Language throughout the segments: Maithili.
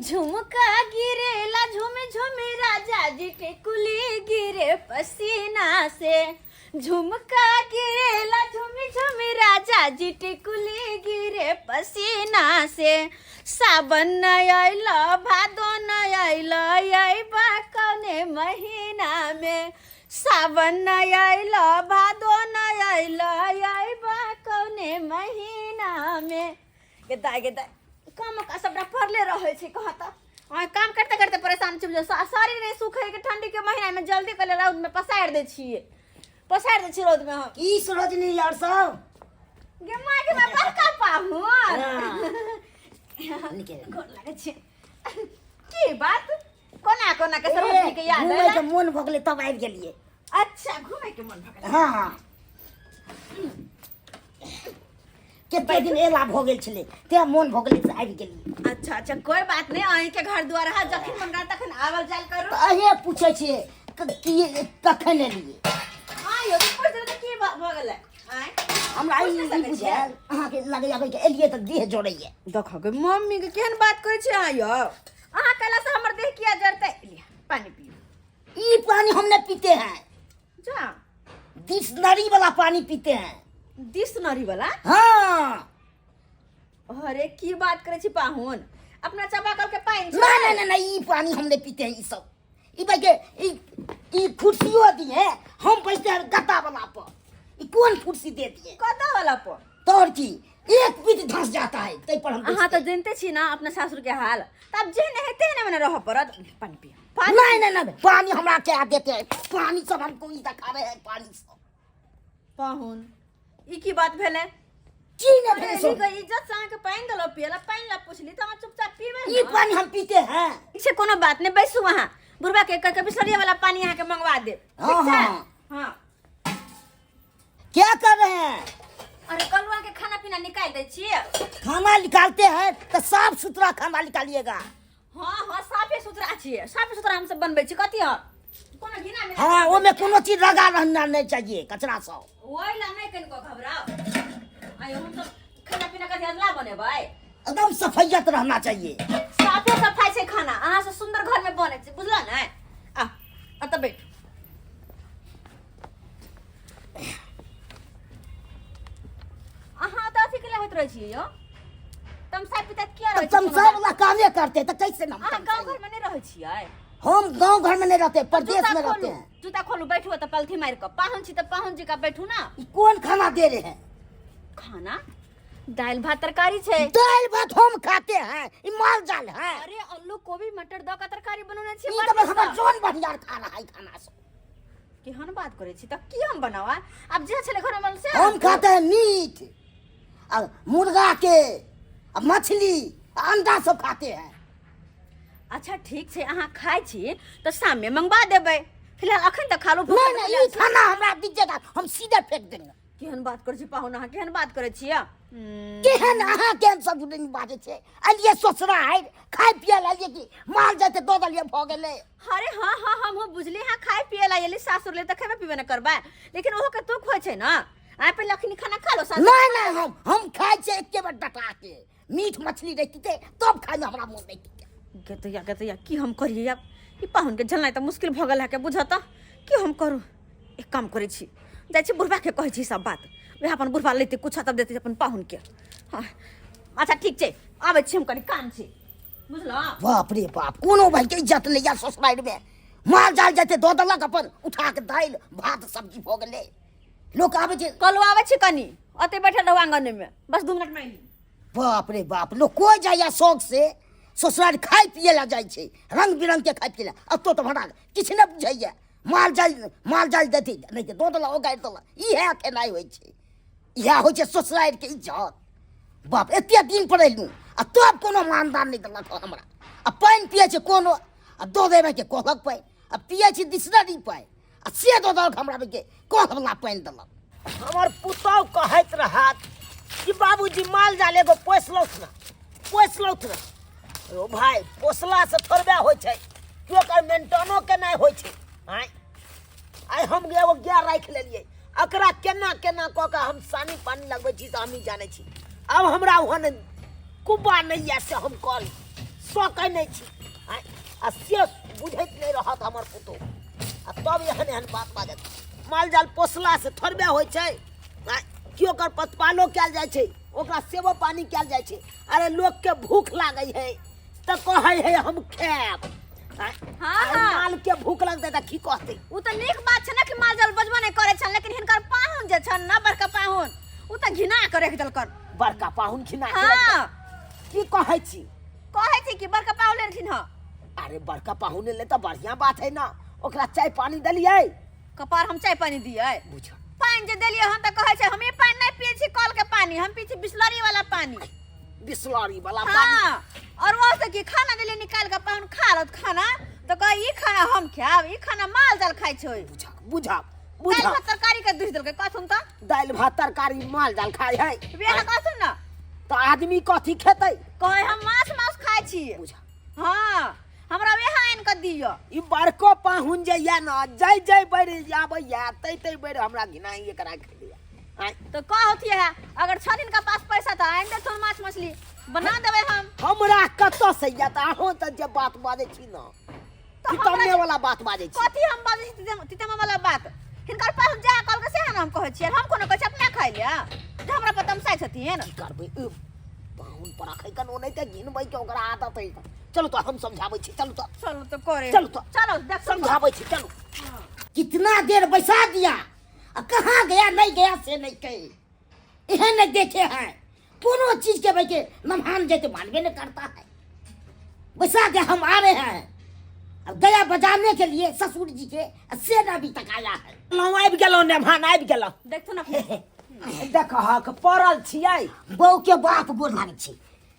झुमका गिरेला झुम झुम राजा जी टिकुली गिरे पसीना से। झुमका गिरेला झुम झुम राजा जी टिकुली गिरे पसीना से। सावन न अइल भादो न अइल अइबा कौने महीना में। सावन न अइल भादो न अइल अइबा कौने महीना में। गे दाइ गे दाइ, काम का सबटा पड़ले रहै छै। कहाँ तऽ अहाँ काम करते करते परेशान छी। शरीर नहि सुखै के ठंडी के महीना में जल्दी कले रौद में पसारि दै छियै, पसारि दै छियै रौद में हम। की सरोजनी यार सब गे माँ गे माँ, बड़का पाहुन। हाँ। निके। गोर लागै छै। की बात, कोना कोना के सरोजनी के याद घूमे अयलै? के मोन भऽ गेलै तब आबि गेलियै। अच्छा, घूमे के मन भऽ गेलै? हाँ हाँ, कते दिन एला भऽ गेल छलै, तें मोन भऽ गेलै से आबि गेलियै। अच्छा अच्छा, कोई बात नहीं, अहीं के घर द्वार है, जखन मन करे तखन आवल जाल करू। तऽ अहें पूछै छियै की कखन एलियै? हाँ यौ, तऽ पूछ देबै तऽ की भऽ गेलै? आँय? हमरा पूछि ई नहि ई सकै छियै? बुझायल अहाँके लगैया कि एलियै तऽ देह जोड़ैया। देखो गे मम्मी के, केहन बात करै छै अहाँ यौ? अहाँ कहला से हमर देह किया जरतै? लिअ, पानी पियू। ई पानी हम नहीं पीते हैं। जा। डिक्शनरी वाला पानी पीते हैं। डिक्शनरी वाला? हाँ। अरे की बात करे छी पाहुन, अपना चापाकल के पानि छै। ना ना ना ना, ई पानी हम नहीं पीते हैं। ई सब ई भाई के ई ई कुर्सियों दिए, हम बैठते हैं गद्दा वाला पर। ई कौन कुर्सी दे दिए? गद्दा वाला पर? तोर की एक पीठ धंस जाता है तै पर हम अहाँ बैठते तऽ जनते छी ना अपना सासुर के हाल, तब जे नहि हेतै ने मने रहऽ पड़त। पानि पियो, पानि। नहीं नहीं नहीं, पानी हमरा क्या देते हैं? पानी सब हमको ई दिखा रहे हैं पानी सब। पाहुन, ई की बात भेलै? की ने भेलै सो? के इज्जत से अहाँके पानि देलहुँ पियला, पानि ला पुछली तऽ अहाँ चुपचाप पीबै। ई पानी हम पीते हैं। से कोनो बात नहि, बैसू अहाँ, बुढ़बा के कह के बिसलरिया वाला पानी अहाँके मंगवा देब। हाँ, ठीक छै? हाँ। हाँ। क्या कर रहे हैं? अरे कलुआ के खाना पीना निकाल दै छियै। खाना निकालते हैं तो साफ सुथरा खाना निकालिएगा। हाँ हाँ, साफे सुथरा छियै, साफे सुथरा हम सब बनबै छी। कथी हँ, कोनो घिना मिला? हाँ, ओमे कोनो चीज लगा रहना नहीं चाहिए, कचरा सब। ओहि ला नहि कनिको घबराउ। आयो, हम सब खाना पीना कथी अदला बनेबै? एकदम सफैयत रहना चाहिए। साफे सफाइ छै खाना, अहाँ से सुंदर घर में बनै छै, बुझल ने? आ एतऽ बैठ। अहाँ तऽ अथी के होइत रहै छियै यौ, तमसा पिता किया रहै तो छियै? तमसा वाला कामे करते तो कैसे ना? अहाँ गाँव घर में नहीं रहै छियै? हम गांव घर में नहीं रहते, प्रदेश जूता में रहते खोलू, हैं। जूता खोलू, बैठू तऽ पलथी मारि कऽ। पाहुन छी तऽ पाहुन जी का बैठू ना। ई कौन खाना दे रहे हैं? खाना दालि भात तरकारी छै। दाल भात हम खाते हैं, ई माल जाल है। अरे आलू कोबी मटर दऽ कऽ तरकारी बनौने छियै। ई बड़ तो बस हमर नीक। जोन बढ़िया खा रहा है खाना सब। केहन बात करै छी? तऽ की हम बनावा? आब जे छलै घरमे बनल से। हम खाते हैं मीट और मुर्गा के और मछली, अंडा सब खाते हैं। अच्छा ठीक छै, अहाँ खाइ छी तऽ शाममे मंगवा देबै, फिलहाल अखन तऽ खा लू। भूख नहीं लगल नहीं, ये छै। खाना हमरा दीजिएगा, हम सीधे फेंक देंगे। केहन बात करै छी पाहुन, अहाँ केहन बात करै छियै? केहन अहाँ केहन सब दिन बाजै छै? अलिए ससुरा है, खाय पिए ला अलिए कि माल जाते दऽ देलिए भऽ गेलै। अरे हाँ हाँ, हमहूँ बुझली। हाँ, खाय पिए ला एली सासुर ले तऽ खेबे पीबे ने करबै, लेकिन ओहो के दुख होइ छै ने। आइ पहिले अखनी खाना खा लो सासुर। नहीं नहीं, हम खाइ छियै एके बेर डटा के। मीट मछली रहितै तब खाइमे हमरा मोन रहितै। गेतैया गेतैया, की हम करियै आब? ई पाहुनके झलनाइ तऽ मुश्किल भऽ गेल है के बुझऽ तऽ। की हम करू? एक काम करै छी, जाइ छी बुढ़बाके कहै छी सब बात, वएह अपन बुढ़बा लेतै कुछ तब देतै अपन पाहुनके। हाँ अच्छा ठीक छै, आबै छी हम, कनि काम छै, बुझलहुँ? बाप रे बाप, कोनो भाई के इज्जत नहीं है ससुराल में। माल जाल जाते दऽ देलक अपन उठा के, दालि भात सब्जी भऽ गेलै। लोक आबै छै। कल आबै छी, कनि ओतै बैठल रहू आङ्गनमे, बस 2 मिनटमे अयली। बाप रे बाप, लोक कोइ जाइए शौक से ससुराल खाय पिए ला जाइ छै, रंग बिरंग के खाय पिए ला। एतौ तऽ भड़ा किछु नहि बुझैए, माल जाल माल जाल देती नहि तऽ दऽ देलक, ओ गाड़ि देलक। इएह खेनाइ होइ छै, इएह होइ छै ससुरालके इज्जत। बाप, एते दिन पर एलहुँ आ तब कोनो मानदान नहि देलक हँ हमरा। आ पानि पिए छै कोनो आ दऽ देबै के कहलक पानि, आ पिए छी बिसलरी पानि, आ से दऽ देलक हमरा के कलवला पानि देलक। हमर पुतहु कहैत रहत कि बाबूजी माल जाल एगो पोसलहुँ ने, पोसलहुँ ने। ओ भाई, पोसलासँ थोड़बे होइ छै कि ओकर मेंटेनो केनाइ होइ छै? आँय, आइ हम एगो गाय राखि लेलियै, एकरा केना केना कऽ कऽ हम सानी पानी लगबै छी तऽ हमही जानै छी। आब हमरा ओहन कुब्बा नहि यऽ से हम करी। सकै नहि छी। आँय, आ से बुझैत नहि रहत हमर पुतोहु, आ तब एहन एहन बात बाजत। माल जाल पोसलासँ थोड़बे होइ छै? आँय, केओ ओकर प्रतिपालो कयल जाइ छै, ओकरा सेवो पानी कयल जाइ छै। अरे लोकके भूख लागै है तऽ कहै है हम खायब। आँय, हाँ, आइ हाँ। माल के भूख लगतै तऽ की कहतै? ओ तऽ नीक बात छै ने कि माल जाल बजबो नहि करै छन, लेकिन हिनकर पाहुन जे छन ना, बड़का पाहुन, ओ तऽ घिना के रखि देलकन। बड़का पाहुन घिना के रखि हाँ। देलकन। की कहै छी? कहै छी कि बड़का पाहुन लेलखिन हँ। अरे बड़का पाहुन ले तऽ बढ़िया बात है ना। ओकरा चाय पानी देलियै? कपार हम चाय पानी दियै? बुझ पानि जे देलियै हन तऽ कहै छै हम ई पानि नहि पियै छी कल के पानी, हम पियै छी बिसलरी वाला पानी। बिसलरी वाला पानी? हाँ। और वो से की खाना देलियै निकाल के, पाहुन खा रहत खाना तऽ कहै ई खाना हम खायब, ई खाना माल जाल खाइ छै। बुझा बुझा दालि बुझा भात तरकारी के दुहि देलकै, कहथुन तऽ। दालि भात तरकारी माल जाल खाइ है? वेह कहथुन ना। तऽ आदमी कथी खेतै? कहै हम माछ मांस खाइ छी। बुझा। हाँ, हमरा वेह आनि कऽ दिअ। ई बड़को पाहुन जे या न, जै जै बेर आबैया तै तै बेर हमरा घिनाई एकरा खेलिया। आँय, तऽ कहथि है अगर छन हिनका पास पैसा तऽ आनि देथुन, माछ मछली बना देबै हम। हमरा कतऽ से या? तऽ अहूँ तऽ जे बात बाजै छी न, तऽ हमरा तितम्मे वाला बात बाजै छी। कथी हम बाजै छी तितम्मा वाला बात? हिनकर पास जा कहलकै सएह ने हम कहै छियै। हम कोनो कहै छी अपना खाइ लए जे हमरा पर तमसाइ छथिन? की करबै, ए, पाहुन पर रखै कन ओनाहिते ते घिनबै के ओकरा आदत है। चलू तऽ हम समझाबै छी, चलू तऽ। चलू तऽ करे। चलू तऽ। चलो देख समझाबै छी, चलू। कितना देर बैसा दिया आ कहाँ गया नहीं गया से नहीं कही, एहन नहीं देखे हैं कोनो चीज के। भाई के नमहान जैसे मानबे नहीं करता है। बैसा के हम आ रहे हैं, अब गया बजाने के लिए ससुर जी के, आ से ना अभी तक आया है। लौ आबि गेलहुँ नेभान, आबि गेलहुँ। देखथुन अपने। देखहक पड़ल छियै। बहू के बाप गोर लागै छै।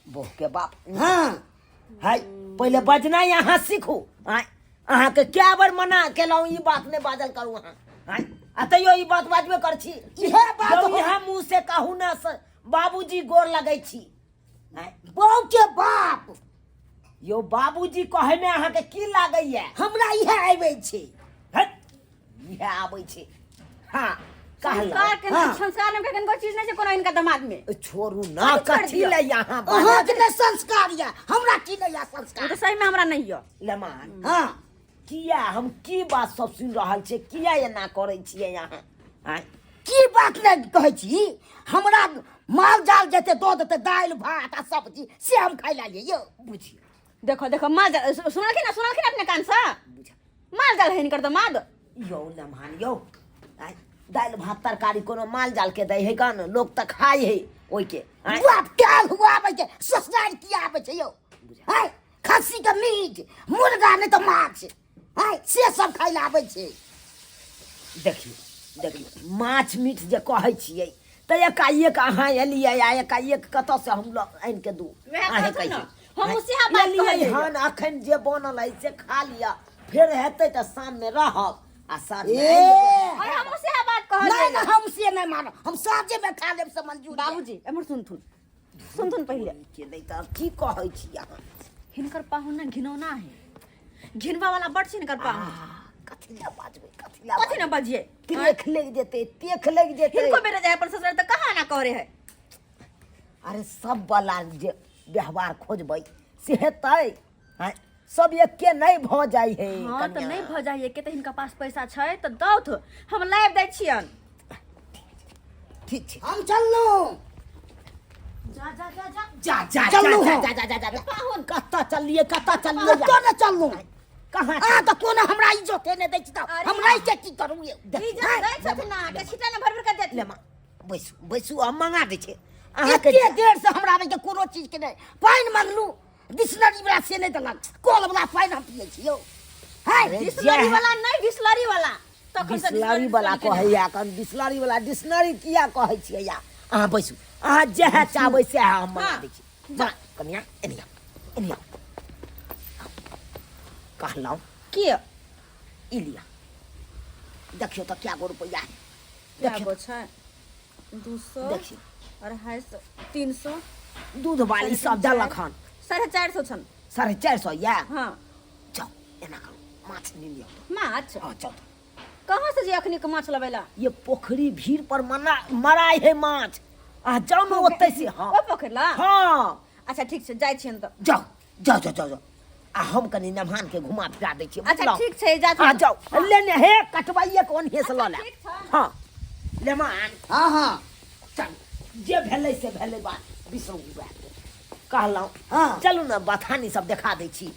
बहू के बाप? हाँ। है, पहिले बजनाइ अहाँ सीखू। आँय, अहाँके कए बेर मना केलहुँ ई बात नहि बाजल करू अहाँ। आँय, आ तैयो ई बात बाजबे कर छी। इहे बात यौ, हो- इएह मुँह से कहू ने बाबूजी गोर लगै छी। आँय, बहू के बाप। यौ बाबूजी कहैमे अहाँके की लागैया? हमरा इहे आबै छै। हट, इएह आबै छै। हाँ कहलहुँ। संस्कार के हाँ। संस्कार नाम के कोनो चीज नहीं छै कोनो इनका दिमाग में। छोड़ू ना, कथी छोड़ कथी दियौ? ले यहाँ बाजब? अहाँके नहि संस्कार यऽ, हमरा की नहि यऽ ओ संस्कार? तऽ सही में हमरा नहीं यऽ। लेमान। हाँ। किया हम की बात सब सुनि रहल छियै? किया एना करै छियै अहाँ? आँय, की बात नहि कहै छी? हमरा माल जाल जेते दऽ देतै दालि भात आ सब्जी से हम खाइ लए यौ। बुझियौ। देखो देखो, माल जाल सुनलखिन ना? सुनलखिन अपने कान से? बुझ माल जाल है हिनकर दमाद। यौ लेमान यौ, आँय, दालि भात तरकारी कोनो माल जाल के दै है कन? लोक तऽ खाइ है ओहिके। आँय, बाप काल हुआ आबै छै ससुराल, की आबै छै यौ? है खस्सी के मीट, मुर्गा नहि तऽ माछ, है से सब खाइ लए आबै छै। देखियौ देखियौ, माछ मीट जे कहै छियै तऽ एकाएक अहाँ एलियै आ एकाएक कतऽसँ हम लऽ आनि कऽ दू? वएह अहें कहथुन ने, कहियौ। हमहूँ सएह बात एलियै कहलियै। हन, अखन जे बनल है से खा लिअ, फेर हेतै तऽ शाममे रहब आ साँझमे ए आनि देबै। और हमहूँ सएह बात नहि कहलियै। नहि, हम से नहि मानब, हम साँझेमे खा लेब से मंजूर यऽ। बाबूजी एम्हर सुनथुन, सुनथुन पहिले। के नहि तऽ की कहै छी अहाँ? हिनकर पाहुन ना घिनौना है, घिनवा वाला बड़ छै हिनकर पाहुन। कथी लए बाजबै, कथी लए? कथी ना बजिए? तेख लागि जेतै, तेख लागि जेतै। हिनको बेटा जाय पर ससुराल तऽ कहाँ ना करे है। अरे सब वाला जे व्यवहार खोजबै से हेतै? आँय, सब एके नहि भऽ जाइ है। हाँ तऽ कनिया। नहि भऽ जाइ के तऽ हिनका पास पैसा छै तऽ दौथ, हम लाबि दै छियन। ठीक छै। हम चललहुँ। जा जा जा जा। जा जा। चलू जा। हम। जा जा जा जा जा। पाहुन। कतऽ चललियै, कतऽ चललियै? कतऽ ने चललहुँ? कहाँ? अहाँ तऽ कोनो हमरा इज्जते नहि दै छी तऽ अरे हम रहि के की करू यौ? इज्जत दै छथिन ना के छिटा ने भर भर के देत। ले माँ, बैसू बैसू, हम मंगा दै छी अहाँके। एते देर से हमरा आबै के कोनो चीज के नहि। पानि मंगलू डिक्शनरी वाला से नहि देलक, कल वाला पानि हम पियै छी यौ। है अरे बिसलरी जय- वाला नहि, बिसलरी वाला तखन से। बिसलरी वाला कहैया कन बिसलरी वाला, डिक्शनरी किया कहै छियै या? अहाँ बैसू, अहाँ जएह चाहबै सएह हम मंगा हाँ। दै छी। माँ, कनिया एने आउ, एने आउ। कहलहुँ की? ई लिअ, देखियौ तऽ कए गो रुपैआ है। क्या देखियौ। गो छै? 200। देखियौ। 250, 300। दूध वाली सब देलक हन। 450 छन। 450 यऽ? हाँ। जाउ, एना करू, माछ नहि लिअ। माछ? हँ, जाउ। कहाँ से जे अखनी के माछ लबेला? ये पोखरी भीड़ पर मना मराइ है माछ, अहाँ जाउ ने ओतै से। हाँ। ओ पोखरि ला? हाँ। अच्छा ठीक छै, जाइ छियनि तऽ। जाउ जाओ जाओ जाओ जाओ आ हम कनी नमहान के घुमा फिरा दै छियै। अच्छा बुझलहुँ? ठीक छै, जा। हाँ जाओ, लेने हे कटवाइए के ओन्हे से लऽ ले। ठीक छै। हाँ लेमान। हाँ हाँ चल, जे भेलै से भेलै, बात बिसरू वएह कहलहुँ। हाँ। चलू ने, बथानी सब देखा दै छी,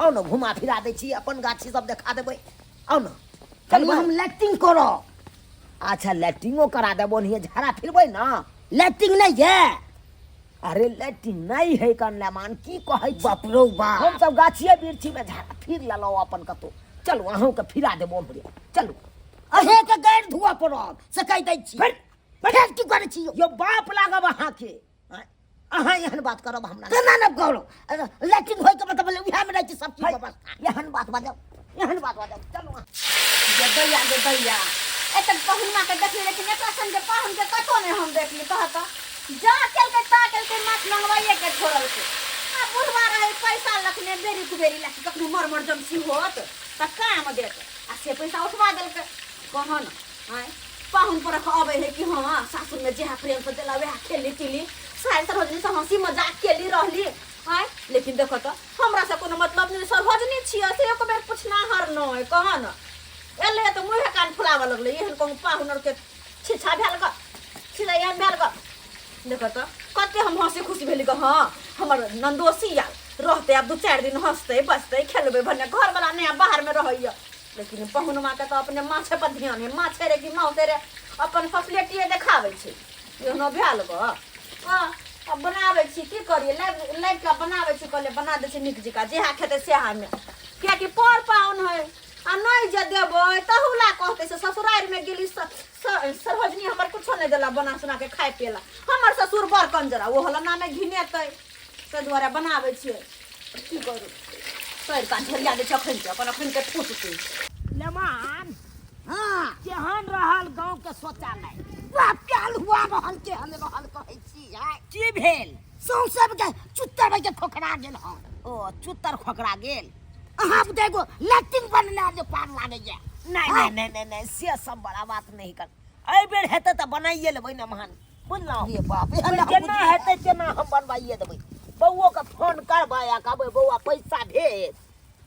आउ ने, घुमा फिरा दै छी, अपन गाछी सब देखा देबै, आउ ने। कनी चलबै। हम लैट्रिन करब। अच्छा, लैट्रिनो करा देबो, ओनहिये झाड़ा फिरबै ने। लैट्रिन नहि ये? अरे लैट्रिन नहि है कन लेमान, की कहै छी? बाप रौ बाप। हम सब गाछिए वृक्षीमे झाड़ा फिर लेलहुँ अपन कतौ। चलू, अहूँके फिरा देबो उम्हरे, चलू। अहें के गाड़ि धुआ पड़त से कहि दै छी। फेर फेर की करै छी यौ? यौ बाप लागब अहाँके, आँय? अहाँ एहन बात करब हमरा? केना ने करू, लैट्रिन होइके मतलब उएहमे रहै छै सब चीज है, व्यवस्था। एहन बात बाजब, एहन बात बाजब, चलू अहाँ। गे दैया, गे दैया, एतक पहुनमा के देखली, लेकिन एकरा संग पाहुन के कतौ नहि हम देखली। कह तऽ, जा केलकै ता केलकै, माछ मंगवाइए के छोड़लकै। आ बुढ़वा रहै पैसा लखने बेरी कुबेरी लए, कखनो मर मर जमसी होत तऽ काम देत, आ से पैसा उठवा देलकै। कह न आँय, पाहुन परख अबै है कि हाँ सासुरमे जेहा प्रेम से देला वएह खेली पीली, सारि सरोजनी से हंसी मजाक केली रहली आँय। लेकिन देखो तऽ, हमरा से कोनो मतलब नहि, सरोजनी छियै से एक बेर पूछनाहर नहि। कह न, एलै तऽ मुँहे कान फुलाबऽ लगलै। एहन कहूँ पाहुन आरके छिछा भेल गऽ, छिछा एहन भेल गऽ। देखो तऽ, कते हम हंसी खुशी भेली गऽ, हाँ हमर नन्दोसी आयल रहतै, आब 2-4 दिन हंसतै बजतै, खेलबै भने। घरवला नहि आब बाहरमे रहैया, लेकिन पहुनमा के तऽ अपने माछे पर ध्यान है, माछे रे कि माउसे रे, अपन फैसिलिटीए देखाबै छै। एहनो भेल गऽ। हँ, आब बनाबै छी, की करियै, लाबि लाबि कऽ बनाबै छी। कहलियै बना दै छी नीक जकाँ, जेहा खेतै सेहामे, किएकि पर पाहुन है, आ नहि जे देबै तहू ला कहतै से ससुरारिमे गेली सरोजनी हमर कुछो नहि देला बना सुना के खाय पियला, हमर ससुर बड़ कंजरा, ओ हला नामे घिनेतै। ताहि दुआरे बनाबै छियै, की करू, तोड़ि कऽ झोरिया दै छै अखन के अपन अखन के फुटतै। लेमान। हाँ। केहन रहल गाँव के शौचालय? बाप के हलुआ रहल, केहन रहल कहै छी आय? की भेल? सौंसे के चुत्तर के खोखरा गेल हन। ओ चुत्तर खोकरा गेल? अहाँ बुते एगो लैट्रिन बनना जे पार लागैया। नहि नहि नहि नहि नहि, से सब बड़ा बात नहि कर, एहि बेर हेतै तऽ बनाइए लेबै ने महान, बुझलहुँ? रे बाप, एहन हम केना हेतै तेना हम बनवाइए देबै। बौओके फोन करबै आ कहबै बौआ पैसा भेज,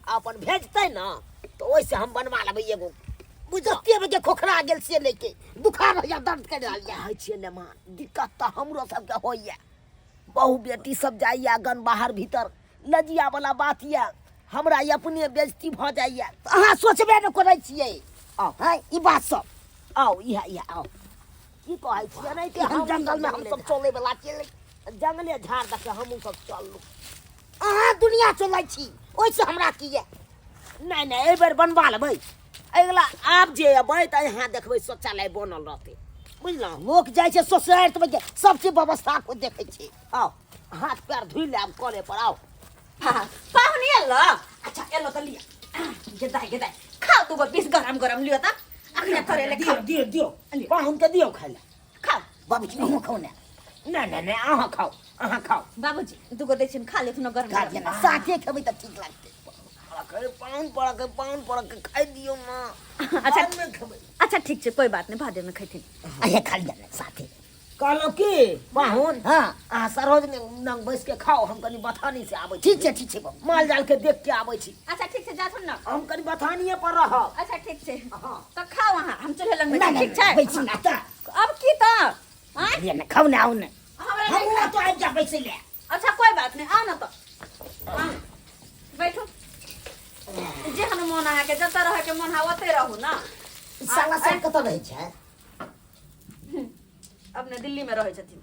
आ अपन भेजतै ने तऽ ओहिसँ हम बनवा लेबै एगो। बुझते के खोखरा गेल से लेके बुखार होइया, दर्द कर रहल या। कहै छियै ने माँ, दिक्कत तऽ हमरो सबके होइया, बहु बेटी सब जाइया गन बाहर भीतर, लजिया वाला बात यऽ, हमरा अपने बेइज्जती भऽ जाइया। तऽ अहाँ सोचबे नहि करै छियै। आउ। हँ, ई बात सब। आउ, इएह इएह आउ। की कहै छियै नहि कि हम जंगलमे हमसब चलै वाला छियै? जंगले झाड़ दऽ के हमहूँ सब चललहुँ। अहाँ दुनिया चलै छी, ओहिसँ हमरा की यऽ? नहि नहि, एहि बेर बनवा लेबै, अगिला आब जे अबै तऽ यहाँ देखबै शौचालय बनल रहतै, बुझलहुँ? लोक जाइ छै ससुरारि तऽ सब चीज व्यवस्था को देखै छै। आउ, हाथ पैर धोइ लेब कले पर, आउ। हाँ पाहुन एलो, अच्छा एलो तऽ लिअ गेदाइ गेदाइ खाउ, दूगो पीस गरम गरम लिअ तऽ अखने तरेले दियौ खाउ। दियौ दियौ, लिअ। पाहुनके दियौ खाइ लए। खाउ। बाबूजी, अहूँ खाउ ने। नहि नहि नहि, अहाँ खाउ, अहाँ खाउ। बाबूजी, दूगो दै छियनि, खा लेथुन गरम खा गरम। लिअ ने, साथे खेबै तऽ ठीक लागतै। पाहुन पर पाहुन पर खाइ दियौ ने। अच्छा। बादमे खेबै। अच्छा ठीक छै, कोइ बात नहि, बादेमे खैथिन। अहे खा लिअ ने साथे। कहलहुँ की पाहुन? हाँ। अहाँ सरोज लग बैस के खाउ, हम कनि बथानी से आबै छी। ठीक छै, ठीक छै बाबू। माल जाल के देख के आबै छी। अच्छा ठीक छै, जाथुन ने। हम कनि बथानिए पर रहब। अच्छा ठीक छै। हाँ। तऽ खाउ अहाँ, हम चूल्हे लगमे नहि छी, नहि ठीक छै। बैसू ने तऽ। अब की तऽ आँय? लिअ ने, खाउ ने, आउ ने। हमरा नहि हमहूँ तो आबि जा बैसै लए। अच्छा कोई बात नहीं, आउ ने तऽ आउ, बैठू। जेहन मोन अहाँके, जतऽ रहैके मोन है ओतै रहू ने। ई साला सब कतऽ रहै छै? अपने दिल्ली में रहै छथिन।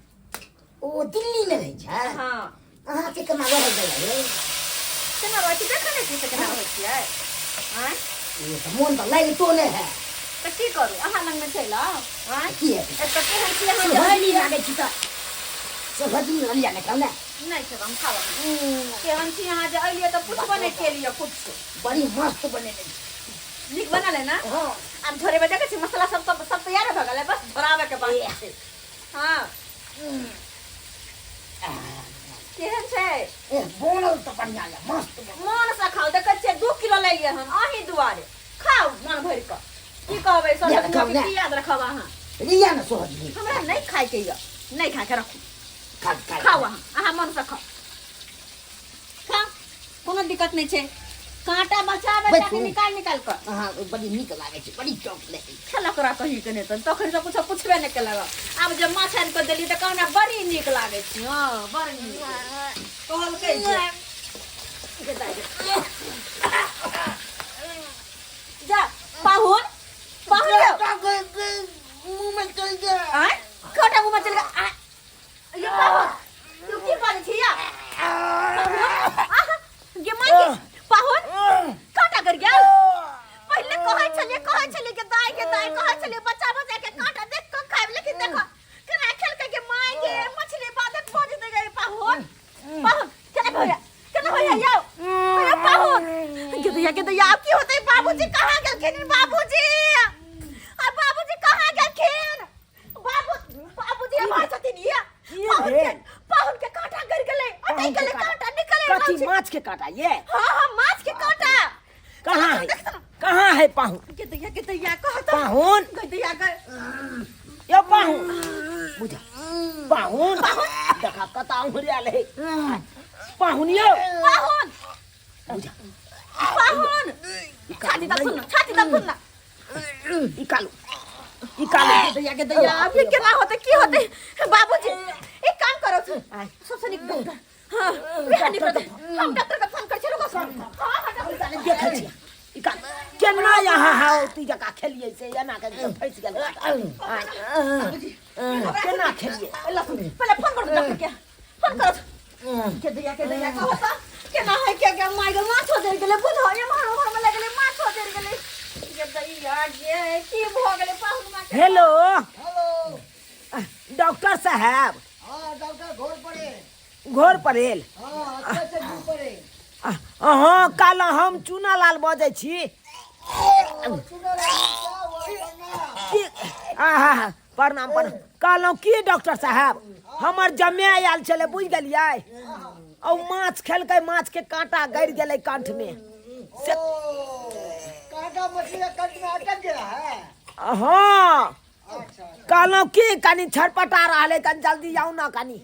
ओ दिल्ली में रहै छै? हाँ। अहाँके केना रहै गेलै? केना रहै छी देखै नहि छियै से केना रहै छियै आँय? ई तऽ मोन तऽ लागितो नहि है। तऽ की करू, अहाँ लगमे चलि आउ आँय? की हेतै? एतऽ केहन छी अहाँ जे सोहजनी अयलियै? लागै छी तऽ सोहजनी लिअ ने, खाउ ने। नहि खेब हम, खाउ अहाँ। केहन छी अहाँ जे अयलियै तऽ पुछबो नहि केलियै कुछो। बड़ी मस्त बनेने छी। नीक बनल है ना? हाँ। आब झोरेबै, देखै छी मसाला सब सब सब तैयार भऽ गेलै, बस झोराबै के बाकी छै। हाँ केहन छै? ए बनल तऽ बढ़िआँ यऽ, मस्त बनल। मन से खाउ, देखै छियै 2 किलो लेलियै हन अहीं दुआरे, खाउ मन भरि कऽ। की कहबै लिअ ने, खाउ सर ने। की याद रखब अहाँ? लिअ ने सोहजनी। हमरा नहि खायके यऽ, नहि खायके, रखू। खा खा। खाउ अहाँ, अहाँ मन से खाउ, खाउ। दिक्कत नहि छै। कांटा बचा बचा के बैठू। निकाल निकाल कऽ। अहाँ बड़ी नीक लागै छै, बड़ी चौक लगै छै। खेलक रह कहीं के नहि, तखन तऽ कुछो पुछबे नहि केलक। आब जे माछ आनि कऽ देली तऽ कहना बड़ी नीक लागै छै। हँ, बड़ नीक कहलकै जे। जा पाहुन, पाहुन यौ। मुँह में चलि गेल। आँय, कांटा मुँह में चलि गेल। आँय, ये पाहुन, तू की बाजै छी या? पाहुन, आह, गे माय गे, पाहुन कांटा कर गेल। पहिले कहै छलियै, कहै छलियै के दाइ के दाइ, कहै छलियै बच्चा बच्चा के कांटा देख कऽ खायब, लेकिन देखो केना खेलकै के माय गे, मछली बाधक भऽ जेतै गे। पाहुन, पाहुन केना भैया, केना भैया यौ? अरे पाहुन के दैया, के दैया, आब की होतै? बाबूजी कहाँ गेलखिन? बाबूजी, आ बाबूजी कहाँ गेलखिन? बाबू, बाबूजी हमार छथिन ये। की पाहुन के, भेल? पाहुन के कांटा गड़ गेलै, अटैक पाहुन के गेलै। कांटा? कांटा निकले कथी रहल छै। माछ के कांटा ये? हाँ हाँ, माछ के कांटा। कहाँ है, कहाँ है पाहुन? के दैया, के दैया, कहत पाहुन के दैया के। यो पाहुन, बुझा पाहुन, देखा कता उहरियाल है पाहुन यो। पाहुन, बुझा पाहुन, छाती तक सुन, छाती तक सुन। निकालू, निकालू। के दैया, के दैया, अब ये केना होतै, की होतै? बाबूजी, एक काम करो, सबसे नीक डॉक्टर। हाँ, बिहान निकलत, हम डॉक्टर के फोन कर छी, रुको। हाँ हाँ, डॉक्टर निकालू, देखै छी निकाल केना यहाँ हाउ ती जका खेलियै से एना के फंसि गेल। बाबूजी, केना खेलियै? पहिले फोन करू, डॉक्टर के फोन करू। के दैया, के दैया, कहो त केना है के के माय गे, माछो जरि गेलै। बुझो एम्हर ओम्हर में लगलै, माछो जरि गेलै। के दैया गे, की भऽ गेलै पाहुन माँ के? हेलो। हेलो। डॉक्टर साहब? हाँ, डॉक्टर घर पर है। घर पर एल? हाँ, अच्छा से घर पर है। हाँ, काल हम चूना लाल बजै छी। ओ, सुनो रे, क्या हुआ प्रणाम। की आहा, प्रणाम प्रणाम। कहलहुँ की डॉक्टर साहब, हमर जमे आयल छलै, बुझि गेलियै? आ माछ खेलकै, माछ के काँटा गड़ि गेलै कंठ में से। ओ, कांटा मछली का कंठ में अटक गया है? हाँ। अच्छा। कहलहुँ की कनि छटपटा रहल है, कनि जल्दी आउ ने कनि।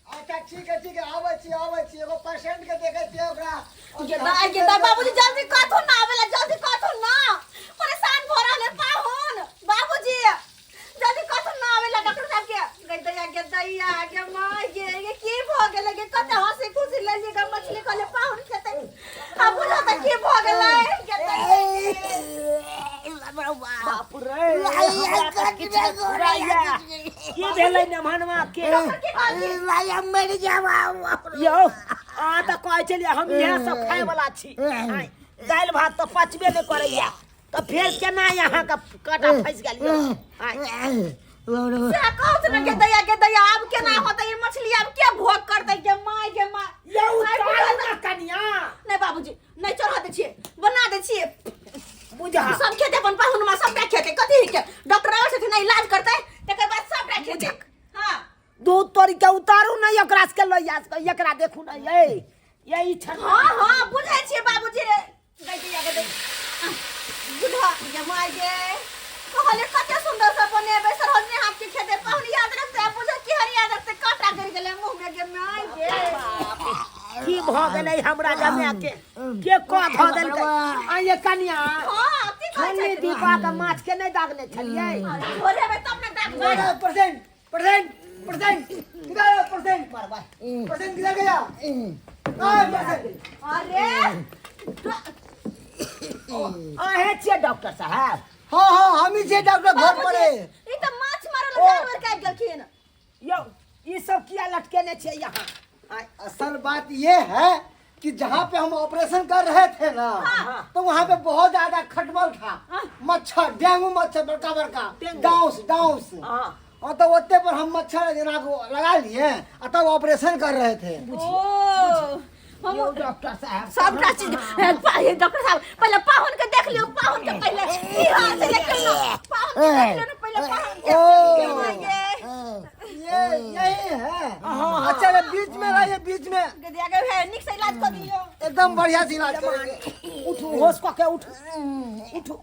अच्छा, ठीक है, ठीक है, आबै छी, आबै छी, एगो पेशेंट के देखै छियै ओकरा। गे दाइ, गे दाइ, बाबूजी जल्दी कहथुन ना आवेला, जल्दी कहथुन ना, परेशान भऽ रहल है पाहुन। बाबूजी जल्दी कहथुन ना आवेला डॉक्टर साहब के। गे दैया, गे दैया, गे माय गे, गे की भऽ गेलै गे? कते हंसी खुशी लेलियै गे, मछली कहले पाहुन खेतै, आ बुझो तऽ की भऽ गेलै गे दैया। बाप रे, हमरा तऽ किछु नहि फुराइया। की भेलै नेमहनवा के? डॉक्टर की कहलखिन? मरि जाब। यौ, अहाँ तऽ कहै छलियै हम इएह सब खाय वाला छी। आँय, दालि भात तऽ पचबे नहि करैया, तऽ फेर केना अहाँके काँटा फँसि गेल यौ? आँय, से कहत ना गे दैया, गे दैया, आब केना होतै ई मछली, आब के भोग करतै गे माय, गे माय? यौ, आइ उतारू बुझल ने कनिया। नहि बाबूजी, नहि चढ़ा दै छियै, बना दै छियै। बुझा सब खेतै अपन पाहुन में, सबटा खेतै। कथी के डॉक्टर आबै छथिन, इलाज करतै, तकर बाद सबटा खेतै। हाँ। दूध तोड़ के उतारू ने एकरा के लोहिया से, एकरा देखू ने ये ये ई छठ। हाँ हाँ, बुझै छियै बाबूजी रे। गै दैया, गै दैया, बुझा गे माय गे, कहले कते सुंदर से बनेबै, सरोजनी हाथ के खेतै पाहुन, याद रखतै। बुझ की हर याद रखतै, कांटा गड़ गेलै मुंह में गे माय गे। की भऽ गेलै हमरा जमाय के? के कह धऽ देलकै? आ ये कनिया। हाँ, की कहै छन्नी छै? दीपा के माछ के नहि दागने छलियै? छोड़ेबै तब ने दागबै। पेशेंट, पेशेंट, पेशेंट किधर है? पेशेंट, पेशेंट किधर गया? कहाँ है पेशेंट? अरे। अहें छियै डॉक्टर साहब? हाँ हाँ, हम ही छियै डॉक्टर घर पर है। ई तऽ माछ मारल ओ। जानवर के आबि गेलखिन। यौ, ई सब किया लटकेने छियै यहाँ? आँय, असल बात ये है कि जहाँ पे हम ऑपरेशन कर रहे थे ना, तो वहाँ पे बहुत ज्यादा खटमल था, मच्छर, डेंगू मच्छर बड़का बड़का। डेंगू। डाउस डाउस। हाँ। हाँ, तो ओते पर हम मच्छर जना को लगा लिए आ तब ऑपरेशन कर रहे थे। ओ, हम यौ डॉक्टर साहब, सबटा चीज डॉक्टर साहब, पहिले पाहुन के देख लियौ, पाहुन के पहिले की हाल छै देखियौ ने, पाहुन के देख लियौ ने पहिले पाहुन के। ओ। के माय गे। ये यही है। अच्छा, ये बीच में रहिए, बीच में। गदिया के है, नीक से इलाज कऽ दियौ। एकदम बढ़िया से इलाज करेंगे। उठू होश कऽ के उठू उठू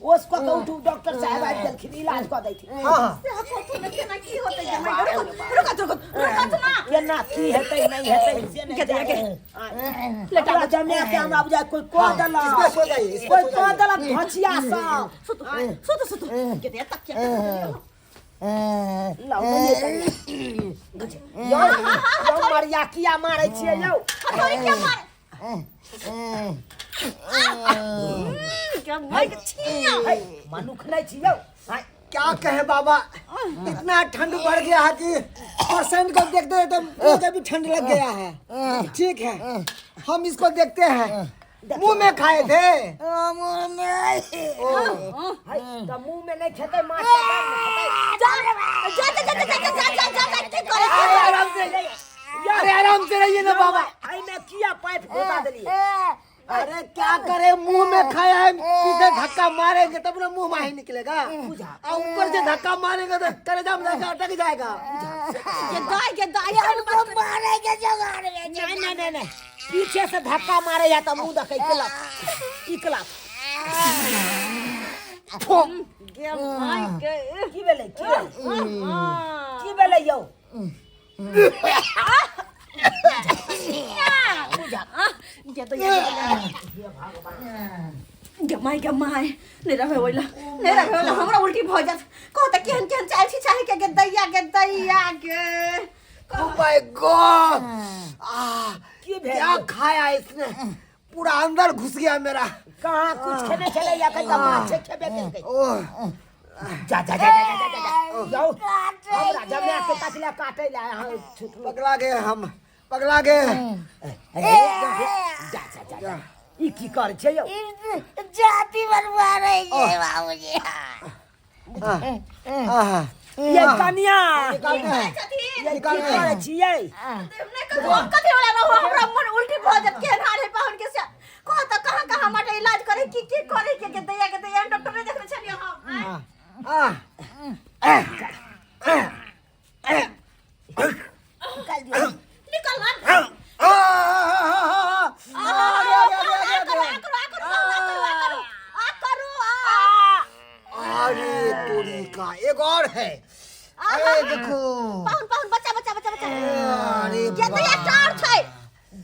होश कऽ के उठू डॉक्टर साहब आबि गेलखिन इलाज कऽ दैथिन हाँ हाँ से कथु ने केना की होतै गे माय रुको रुको रुको रुको ना केना की हेतै नहि हेतै से नहि के दैया के लेटा जमा के हमरा बुझाय कोई कह देलक इसमें सो जाइए, इसमें कोई सो कह जाइए। देलक घचिया सब सुतु सुतु सुतु के दैया तकिया लाउ नहि हेतै। यौ यौ मरिया किया मारै छियै यौ हथौड़ी के मार के मार के छिया है, मनुख नहि छी यौ है, क्या कहे बाबा इतना ठंड बढ़ गया है कि पेशेंट को देखते तो मुझे भी ठंड लग गया है। ठीक है, हम इसको देखते हैं। मुंह में खाए थे। ओ, है, तऽ मुँह में नहि खेतै माछ तऽ दाँत में खेतै। जा जा जा जा जा जा जा जा जा की करे अरे आराम से, अरे आराम से रहिए ना बाबा। एहिमे किया पाइप घुसा देलियै? अरे क्या करे, मुंह में खाया है, पीछे धक्का मारेंगे तब ना मुंह में ही निकलेगा, और ऊपर से धक्का मारेंगे तो कलेजा में जाकर अटक जाएगा। के दाई के दाई हमको मारेंगे जगाड़ में। नहीं नहीं नहीं नहीं, पीछे से धक्का मारे या तो मुंह देखै इकलप इकलप। गे माय के की भेलै की भेलै की भेलै यौ? गे दैया गे माय गे माय नहि रहबै ओइला नहि रहबै ओइला हमरा उल्टी भऽ जायत। कह तऽ केहन केहन चाहै छी चाहे के गे दैया गे दैया गे। ओ my God, आ की भेल? क्या खाया इसने, पूरा अंदर घुस गया मेरा। कहाँ कुछ खेने छलै या कहिया माछ खेबे केलकै। ओह जा जा जा जा जा जा जा यौ हमरा जमा के कथी काटै ला अहाँ छुटलो। पगला गए हम, पगला गए। जा जा जा जा ई की करै छै यौ? जाति बनवा रही है बाबूजी। आह, ये कनिया निकालते हैं, ये की निकालते हैं। करै छियै? नहि कथी कथी वाला रहू हमरा मन उल्टी भऽ जायत। केहन हाल है पाहुन के से कह तऽ कहाँ कहाँ माटे इलाज करे की की करे के गे दैया के दैया डॉक्टर नहि देखने छलियै हम। आह, निकल ना। आह, आह, आ गया, गया, गया, गया, गया। करू आ करू आ करू आ करू आ अरे तोरी का एक और है। अरे देखो पाहुन पाहुन बच्चा बच्चा बच्चा बच्चा अरे गे दैया टार छै।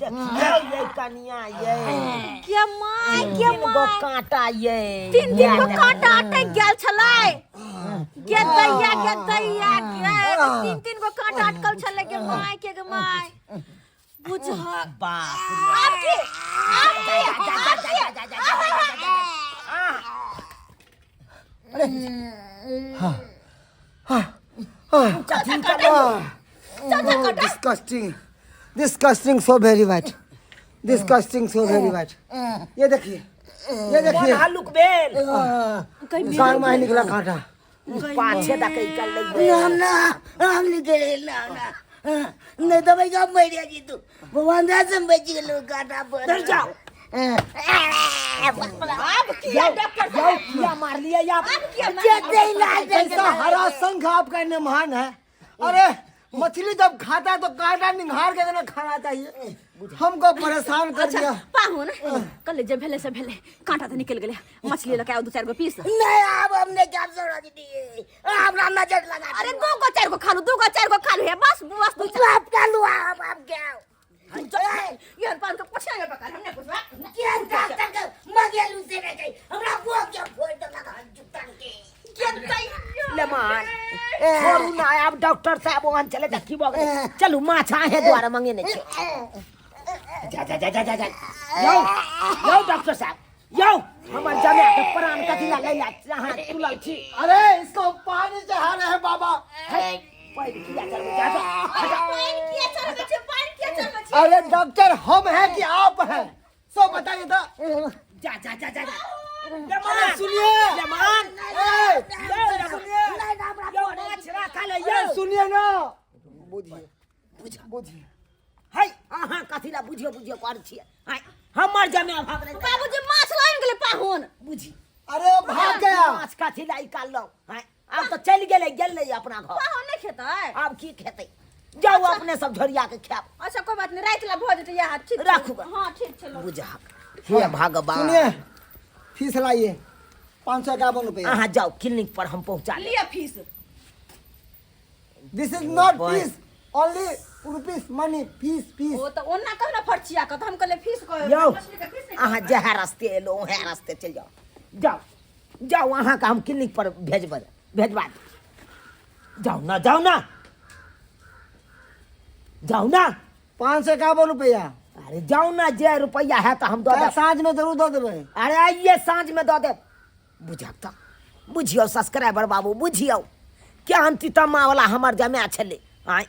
देखियै ये कनिया ये गे my गे तीन गो my कांटा ये तीन तीन गो कांटा अटक गेल छलै गे दैया गे दैया गे तीन तीन गो कांटा अटकल छलै गे my के गे my बुझहक। बाप आब की आब की आब की Disgusting, disgusting, so very bad, disgusting, so very bad. ये देखिए, ये मन देखिए, हल्लुक भेल। कान में निकला कांटा। पाछे दऽ के निकललै। ना ना हम निकले ना ना नहीं तो भाई का मर जी तू भगवान दास हम बच गेलो काटा पर। डर जाओ। आब किया डॉक्टर यौ किया मारलियै आप? आब किया जते इलाज कैसा हरा संघ आपका निमान है। अरे मछली जब खाता है तो कांटा निहार के ना खाना चाहिए, हमको परेशान कर अच्छा दिया। पाहुन कल जे भेलै से भेलै कांटा तऽ निकलि गेलै मछली लऽ के आउ दू चारि गो पीस। नहीं अब हमने क्या छोड़ा दी हमरा नजर लगा। अरे दू गो चारि गो खा लू दू गो चारि गो खा लू हे बस बस दू चारि बाप का लुआ अब आप क्या एहन पाहुन के पूछना नहीं पकड़ हमने पूछवा क्या डॉक्टर के मगेलू से नहीं गई हमरा वो क्या फोड़ देलक हन जुत्ता के। के दैया ले मान छोड़ू ना आब डॉक्टर साहब ओहन चले तऽ की भऽ गेलै चलू माछ अहें दुआरे मंगेने छी। जा जा जा जा जा जा यौ यौ डॉक्टर साहब यौ हमर जमा के प्राण कथी ला लैला अहाँ तुलल छी। अरे इसको पानी चढ़ा रहे हैं बाबा। पानि किया चढ़बै छै? हटो, हटो। पानि किया चढ़बै छै पानि किया चढ़बै छै? अरे डॉक्टर हम हैं कि आप हैं सो बताइए तो। जा जा जा जा जा अरे सुनिए, लेमान ए, सुनिए यौ माछ राखल है यौ। अरे सुनिए ना, बुझिए बुझिए। है अहाँ कथी ला बुझियो बुझियो कर छियै? है हमर जमे भाग रहै बाबूजी माछ लानि गेलै पाहुन। बुझी। अरे वो भाग गया। माछ कथी ला निकाललहुँ? है आब तऽ चलि गेलै गेलै अपना घर। पाहुन नहि खेतै आब की खेतै? जाउ अपने सब झोरिया के खायब। अच्छा कोई बात नहीं राति ला भऽ जेतै इएह ठीक छै। राखू। हाँ ठीक छै लो। बुझहक। हे भगवान। सुनिए, फीस लाइए, 551 रुपया। अहाँ जाउ क्लिनिक पर, हम पहुँचा लेब। लिअ fees. This is not boy. Fees, only rupees money, fees fees. ओ तऽ ओना कहू ने फरचिया कऽ, तऽ हम कहलियै फीस कह। यौ मछली के फीस नहि। अहाँ जएह रस्ते एलहुँ उएह रस्ते चलि जाउ, जाउ जाउ, अहाँके हम क्लिनिक पर भेजबै, भेजबा देब। जाउ ना, जाउ ना, जाउ ना। 551 रुपया। अरे जाउ ना, जे रुपैआ है तऽ हम दऽ काल्हि देब। साँझ में जरूर दऽ देबै। अरे आइए साँझमे दऽ देब। बुझक तऽ बुझियौ सब्सक्राइबर बाबू, बुझियौ केहन तितम्मावला हमर जमाए छलै। आँय,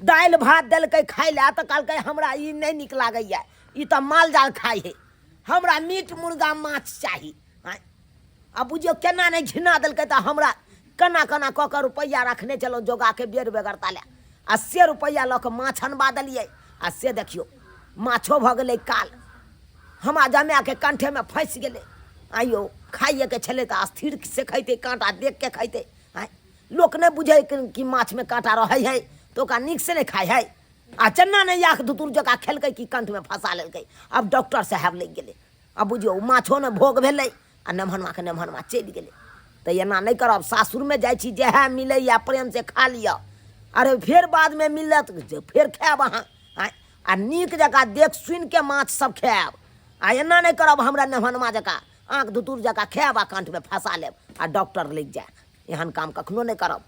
दालि भात देलकै खाइ लए तऽ कहलकै हमरा ई नहि नीक लागैए, ई तऽ माल जाल खाइ हइ, हमरा मीट मुर्गा माछ चाही। आँय, आ बुझियौ केना नहि घिना देलकै। तऽ हमरा केना केना कऽ कऽ रुपैआ रखने छलहुँ जोगाके बेर बेगरता लए, आ से रुपैआ लऽ कऽ माछ अनबा देलियै, आ से देखियौ माछो भऽ गेलै काल, हमरा जमाएके कंठेमे फँसि गेलै। आइयो खाइएके छलै तऽ स्थिर से खैतै, काँटा देख के खैतै। आँय, लोक नहि बुझै कि माछमे काँटा रहै हइ तऽ ओकरा नीकसँ नहि खाइ हइ। आ चन्ना नहि याक धुतुर जकाँ खेलकै कि कंठमे फँसा लेलकै। आब डॉक्टर साहेब लागि गेलै। आब बुझियौ माछो ने भोग भेलै आ नेमहनमाके नेमहनमा चलि गेलै। तऽ एना नहि करब, सासुरमे जाइ छी जएह मिलैए प्रेमसँ खा लिअ। अरे फेर बादमे मिलत जे फेर खायब अहाँ। आँय, आ नीक जकाँ देख सुनिके माछ सब खायब, आ एना नहि करब हमरा नेमहनमा जकाँ आँख धुतुर जकाँ खायब आ कंठमे फँसा लेब आ डॉक्टर लागि जाय। एहन काम कखनो नहि करब।